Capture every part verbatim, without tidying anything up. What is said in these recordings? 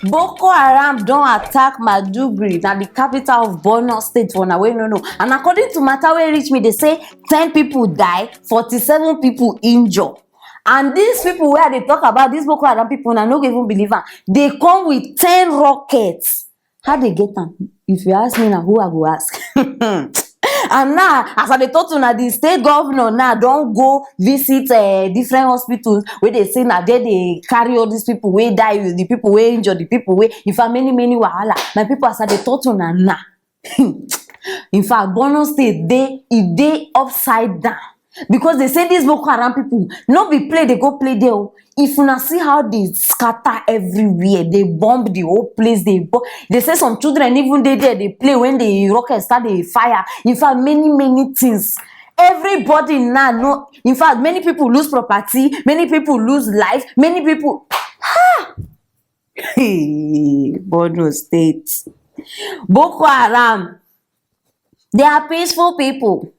Boko Haram don attack Maiduguri, na the capital of Borno State, for una wey no know. And according to matter wey reach me, they say ten people die, forty-seven people injure. And these people wey I dey talk about, these Boko Haram people, una no go even believe am. They come with ten rockets. How they get am? If you ask me, na who I go ask? And now, as I dey talk to una, the state governor now don go visit, eh, different hospitals wey they say na there they carry all these people wey die, the people wey injure, the people wey, in fact, many, many wahala. My people, as I dey talk to una now, in fact, Borno State dey, e dey upside down, because they say these Boko Haram people no be play they go play there o. If una see how they scatter everywhere, they bomb the whole place, they bomb. They say some children even dey there, they play when the rocket start dey fire. In fact, many, many things. Everybody now, no, in fact, many people lose property, many people lose life, many people. Hey, Borno State. Boko Haram, they are peaceful people.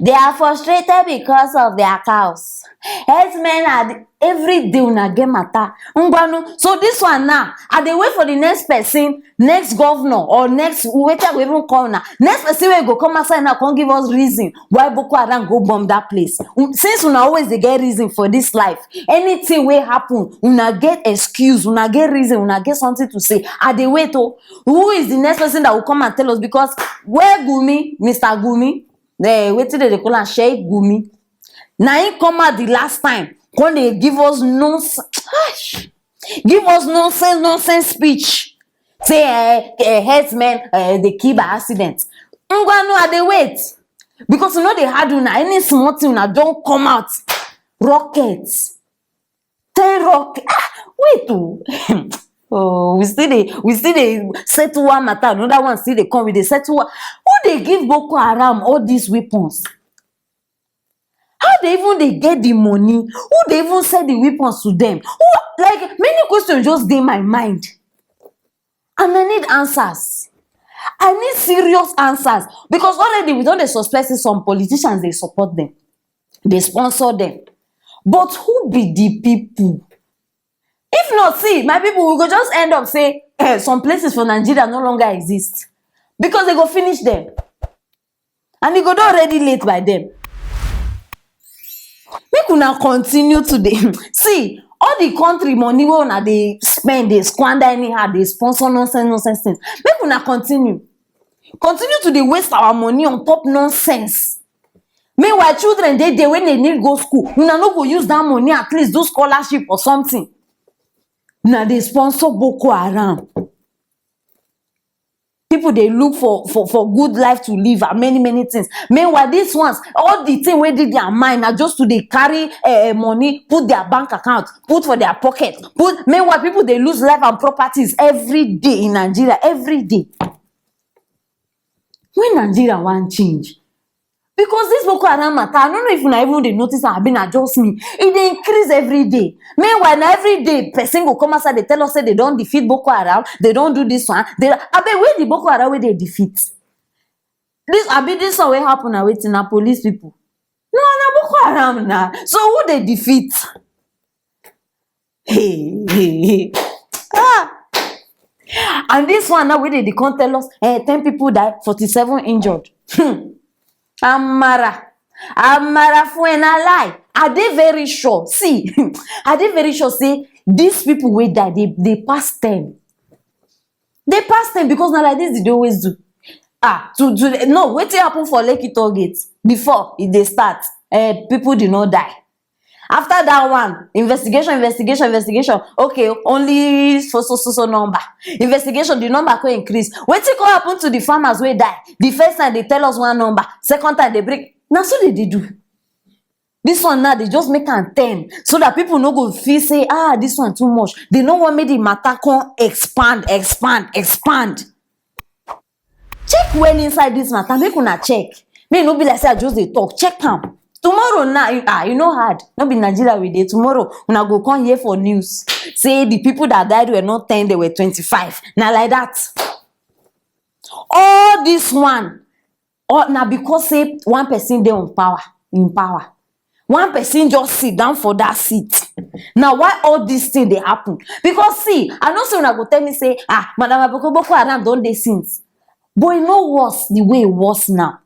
They are frustrated because of their cows. Herdsmen are the, every day una get matter. Ngbanu. So this one now, I dey wait for the next person, next governor, or next, wetin I go even call now. Next person wey go come outside now, come give us reason why Boko Haram go bomb that place. Um, since una always dey get reason for this life, anything wey happen, una get excuse, una get reason, una get something to say. I dey wait o. Who is the next person that will come and tell us? Because where Gumi, Mister Gumi, eh, wetin they dey call am, Sheikh Gumi, na him come out the last time, come dey give us nonsense, give us nonsense, nonsense speech. Say, eh, eh, herdsmen, eh, they kill by accident. Ngbanu, I dey wait. Because you know they had una, any small thing una don come out. Rockets. Ten rock. Ah, wait o. Oh, we still dey, we still dey settle one matter, another one still dey come, we dey settle one. Who dey give Boko Haram all these weapons? How they even dey get the money? Who dey even sell the weapons to them? Who, like, many questions just dey my mind. And I need answers. I need serious answers. Because already we don dey suspect say some politicians dey support them, dey sponsor them. But who be the people? If not, see, my people, we go just end up say, eh, some places for Nigeria no longer exist, because they go finish them. And e go don already late by then. Make una continue to dey see, all the country money wey una dey spend, dey squander anyhow, dey sponsor nonsense, nonsense things. Make una continue. Continue to dey waste our money on top nonsense. Meanwhile, children dey there wey they need go school. Una no go use that money at least do scholarship or something. Una dey sponsor Boko Haram. People dey look for, for, for good life to live and many, many things. Meanwhile, these ones, all the thing wey dey their mind na just to dey carry, eh, eh, money, put their bank account, put for their pocket. Put, meanwhile, people dey lose life and properties every day in Nigeria, every day. When Nigeria wan change? Because this Boko Haram matter, I no know if una even dey notice am, abi na just me. E dey increase every day. Meanwhile, na every day person go come outside dey tell us say they don defeat Boko Haram, they don do this one. They, abeg, where the Boko Haram wey they defeat? This, abi this one wey happen na wetin, na police people? No, na Boko Haram na. So who dey defeat? Hey, hey, hey. Ah! And this one now wey they dey come tell us, eh, ten people die, forty-seven injured. Hmm. Amara. Amara fuen na lie. I dey very sure. See, I dey very sure say these people wey die, they, they pass ten. They pass ten because na like this they dey always do. Ah, to, to, no, wetin happen for Lekki toll gate before e dey start? Eh, people did not die. After that one, investigation, investigation, investigation. Okay, only so, so, so, so number. Investigation, the number go increase. Wetin go happen to the farmers wey die? The first time they tell us one number, second time they bring. Na so they dey do. This one now, they just make am ten so that people no go feel say, ah, this one too much. They no want make the matter come expand, expand, expand. Check well inside this matter. Make una check. Make e no be like say I just dey talk. Check am. Tomorrow now, you, ah, you no hard. No be Nigeria we dey. Tomorrow, una go come hear for news say the people that died were not ten, they were twenty-five. Na like that. All this one, all na because say one person dey on power, in power. One person just sit down for that seat. Now, why all this thing dey happen? Because see, I know say una go tell me say, ah, Madam Aboko, Boko Haram don dey since. But e no worse the way e worse now.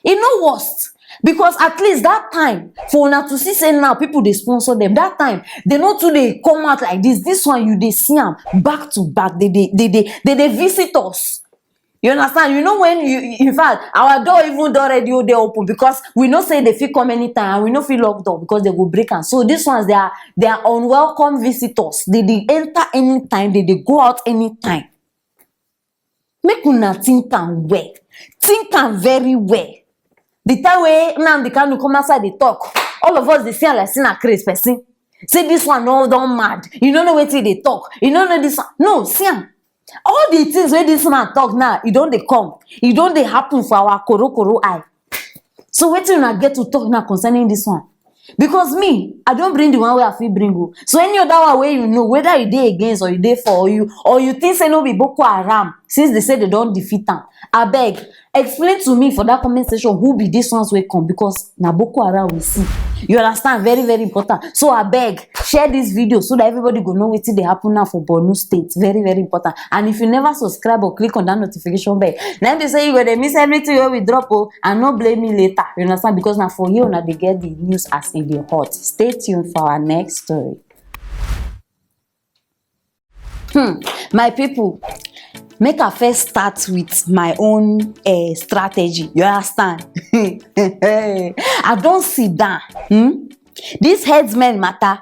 E no worse. Because at least that time, for una to see say now people dey sponsor them. That time, they no too dey come out like this. This one, you dey see am back to back. They dey, they dey, they dey visit us. You understand? You know when you, in fact, our door even don already dey open because we know say they fit come anytime and we no fit lock door because they go break am. So this ones, they are, they are unwelcome visitors. They dey enter anytime, they dey go out anytime. Make una think am well. Think am very well. The time wey Nnamdi Kanu come outside dey talk, all of us dey see am like say na craze person. Say this one no don mad. You no know wetin e dey talk. You no know this one. No, see am. All the things wey this man talk now, e don dey come. E don dey happen for our korokoro eye. So wetin una get to talk now concerning this one? Because me, I don bring the one wey I fit bring o. So any other one wey you know, whether you dey against or you dey for, or you, or you think say no be Boko Haram, since they say they don defeat am, abeg, explain to me for that comment section who be these ones wey come, because na Boko Haram we see. You understand? Very, very important. So abeg, share this video so that everybody go know wetin dey happen now for Borno State. Very, very important. And if you never subscribe or click on that notification bell, na im be say you go dey miss everything wey we drop o, and no blame me later. You understand? Because na for here una dey get the news as e dey hot. Stay tuned for our next story. Hmm, my people, make I first start with my own, eh, strategy. You understand? I don sit down. Hmm? This herdsmen matter,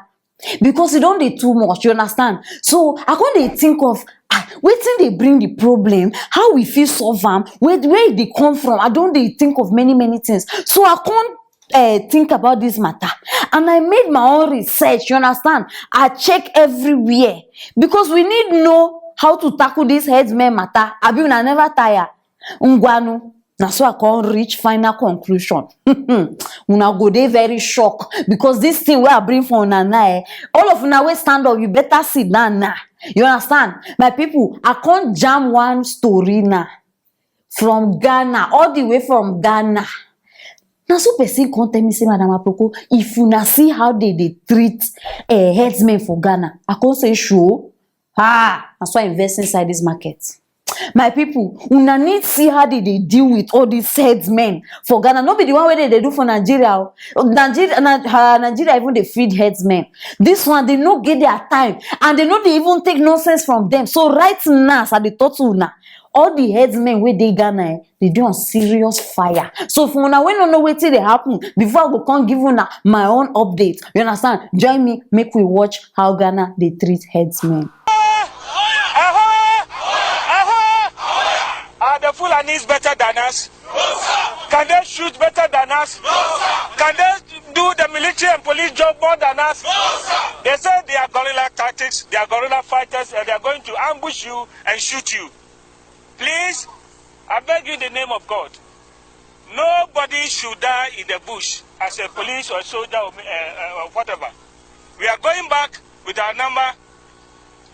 because e don dey too much, you understand? So I come dey think of, ah, wetin dey bring the problem, how we fit solve am, where, where e dey come from. I don dey think of many, many things. So I come, eh, think about this matter, and I made my own research, you understand? I check everywhere, because we need know how to tackle this herdsmen matter. Abi una never tire? Ngwanu, na so I come reach final conclusion. Una go dey very shock, because this thing wey I bring for una now, eh, all of una wey stand up, you better sit down now. You understand? My people, I come jam one story now from Ghana, all the way from Ghana. Na so person come tell me say, "Madam Aproko, if una see how they dey treat, eh, herdsmen for Ghana," I come say, "Sure." Ah, na so I invest inside this market. My people, una need see how they dey deal with all these herdsmen for Ghana. No be the one wey they dey do for Nigeria o. Nigeria, na, uh, Nigeria even dey feed herdsmen. This one, they no get their time, and they no dey even take nonsense from them. So right now, as I dey talk to una, all the herdsmen wey dey Ghana, eh, they dey on serious fire. So for una wey no know wetin dey happen, before I go come give una my own update, you understand? Join me, make we watch how Ghana dey treat herdsmen. Aha! Aha! Are the Fulanis better than us? Can they shoot better than us? Can they do the military and police job more than us? They say they are guerrilla tactics, they are guerrilla fighters, and they are going to ambush you and shoot you. Please, I beg you in the name of God, nobody should die in the bush as a police or soldier or, uh, uh, or whatever. We are going back with our number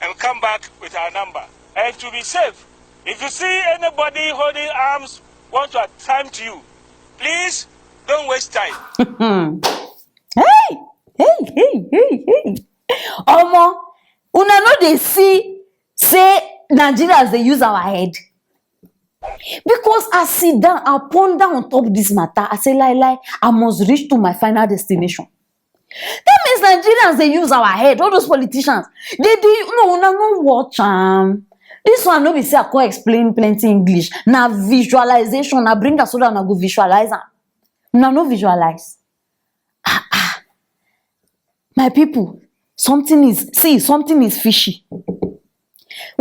and come back with our number. And to be safe, if you see anybody holding arms want to attempt you, please don't waste time. Hey, hey, hey, hey, hey. Omo, una no dey see say Nigerians dey use our head? Because I sit down, I ponder on top this matter. I say, "Lie, lie, I must reach to my final destination." That means Nigerians dey use our head. All those politicians, they dey, no, una no watch am. This one no be say I come explain plenty English. Na visualization, na bring am so that una go visualize am. Una no visualize. Ah, ah. My people, something is, see, something is fishy.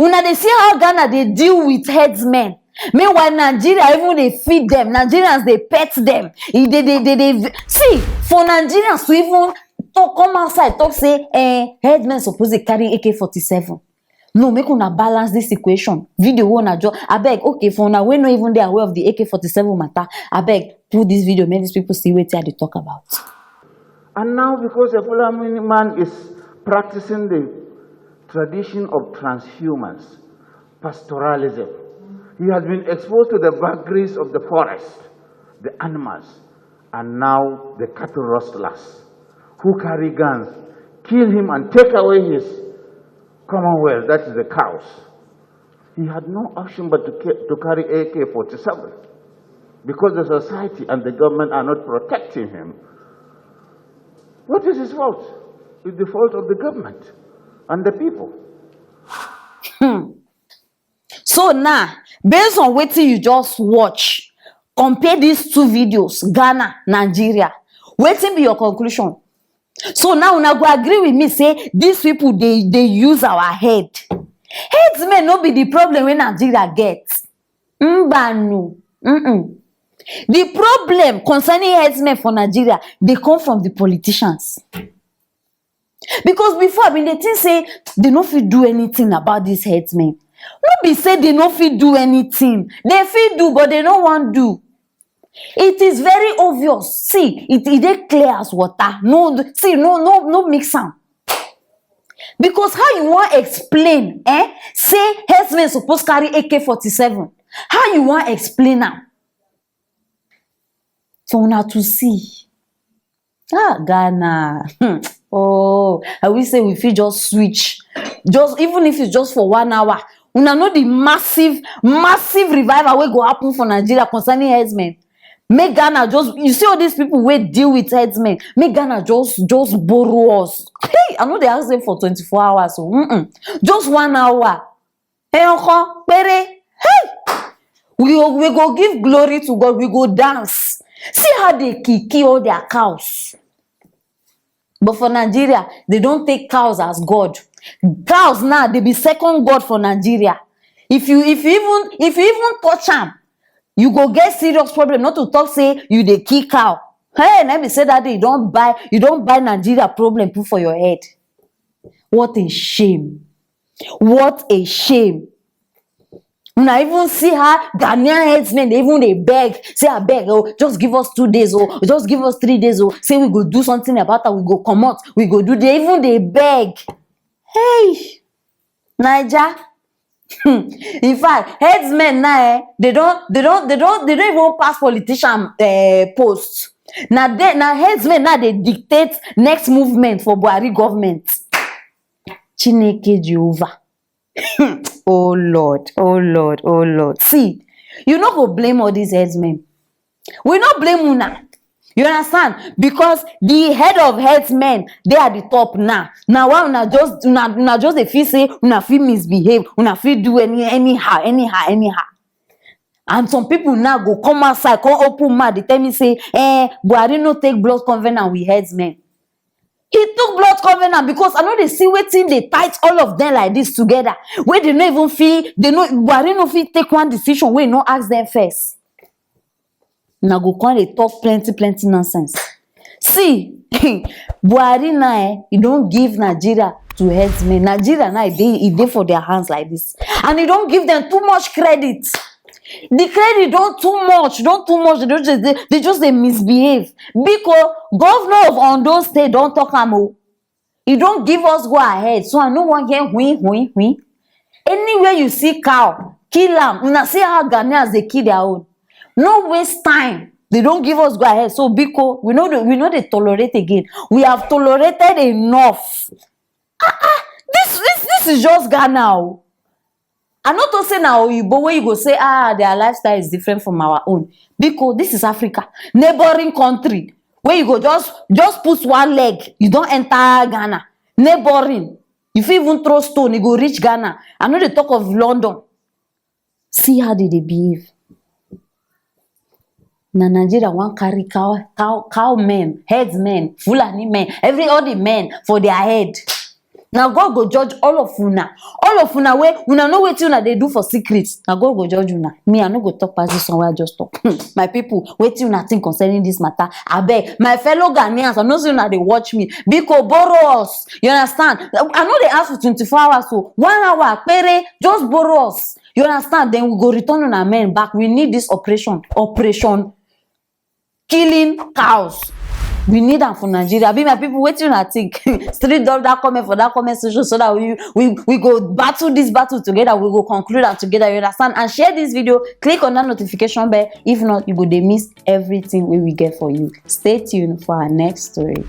Una dey see how Ghana dey deal with herdsmen. Meanwhile, Nigeria even dey feed them. Nigerians dey pet them. E dey, dey, dey, dey, see, for Nigerians to even talk, come outside, talk say, eh, herdsmen suppose dey carry A K forty-seven. No, make una balance this equation. Video wey una just, abeg, okay, for una wey no even dey aware of the A K forty-seven matter, abeg, put this video, make these people see wetin I dey talk about. And now, because a Fulani man is practicing the tradition of transhumance, pastoralism, he has been exposed to the vagaries of the forest, the animals, and now the cattle rustlers who carry guns kill him and take away his commonwealth, that is the cows, he had no option but to, ca- to carry A K forty-seven because the society and the government are not protecting him. What is his fault? It's the fault of the government and the people. So now, based on wetin you just watch, compare these two videos, Ghana, Nigeria. Wetin be your conclusion? So now una go agree with me say these people dey dey use our head. Headsmen no be the problem wey Nigeria get. Mbanu. Mm-mm. The problem concerning headsmen for Nigeria dey come from the politicians. Because before I bin dey think say they no fit do anything about these headsmen. No be say they no fit do anything. They fit do, but they no wan do. It is very obvious. See, it e dey clear as water. No, see, no, no, no mix am. Because how you wan explain, eh? Say headsmen suppose carry A K forty-seven. How you wan explain am? For una to see. Ah, Ghana. Hmm. Oh, I wish say we fit just switch. Just even if it's just for one hour. Una know the massive, massive revival wey go happen for Nigeria concerning headsmen. Make Ghana just, you see all these people wey deal with headsmen. Make Ghana just, just borrow us. Hey, I no dey ask them for twenty-four hours. So, mm-mm. Just one hour. Eyokan pere. Hey! We go, we go give glory to God. We go dance. See how they kill, kill all their cows. But for Nigeria, they don't take cows as God. Cows now, they be second God for Nigeria. If you if you even if you even touch am, you go get serious problem. Not to talk say you dey kill cow. Hey, let me say that day you don't buy you don't buy Nigeria problem put for your head. What a shame. What a shame. Una even see how Ghanaian headsmen dey even dey beg, say abeg, oh, just give us two days, oh, just give us three days, oh, say we go do something about am, we go comot, we go do. They even dey beg. Hey, Naija. Hmm. In fact, headsmen now, eh, they don't, they don't, they don't, they don't even pass politician uh, post. Now they, now headsmen now they dictate next movement for Buhari government. Chineke Jehovah. Oh Lord, oh Lord, oh Lord. See, you no go blame all these headsmen. We no blame una. You understand? Because the head of headsmen dey at the top now. Now why una just una una just dey feel say una fit misbehave, una fit do any anyhow, anyhow, anyhow. And some people now go come outside, come open mouth, they tell me say, eh, Buhari no take blood covenant with headsmen. He took blood covenant because I know they see wetin they tight all of them like this together. Where they no even feel, they no Buhari no fit take one decision wey no ask them first. Now go come they talk plenty plenty nonsense. See, Buhari now, eh, he don't give Nigeria to headsmen. Nigeria now, they e dey for their hands like this, and he don't give them too much credit. The credit don't too much, don't too much. They just they, they just they misbehave. Because governor of Ondo State don't talk am o. You don't give us go ahead, so I no wan hear hui hui hui. Anywhere you see cow, kill am. Una see how Ghanaians dey kill their own. No waste time. They don't give us go ahead. So Biko, we know the, we know they tolerate again. We have tolerated enough. Ah ah, this this this is just Ghana o. I no to say na oyibo wey you go say ah their lifestyle is different from our own. Biko, this is Africa, neighboring country wey you go just just put one leg, you don enter Ghana. Neighboring, you fit even throw stone, e go reach Ghana. I no dey talk of London. See how they dey behave. Na Nigeria wan carry cow cow cow men, head men, Fulani men, every all the men for their head. Na God go judge all of una. All of una wey una know wetin una dey do for secret. Na God go judge una. Me, I no go talk pass this one wey I just talk. Hmm, my people, wetin una think concerning this matter? Abeg, my fellow Ghanaians, I know say una dey watch me. Biko, borrow us. You understand? I no dey ask for twenty-four hours o. One hour pere, just borrow us. You understand? Then we go return una men back. We need this operation. Operation killing cows. We need am for Nigeria. Be my people, wetin una think? Street drop that comment for that comment section so that we we we go battle this battle together. We go conclude am together. You understand? And share this video. Click on that notification bell. If not, you go dey miss everything wey we get for you. Stay tuned for our next story.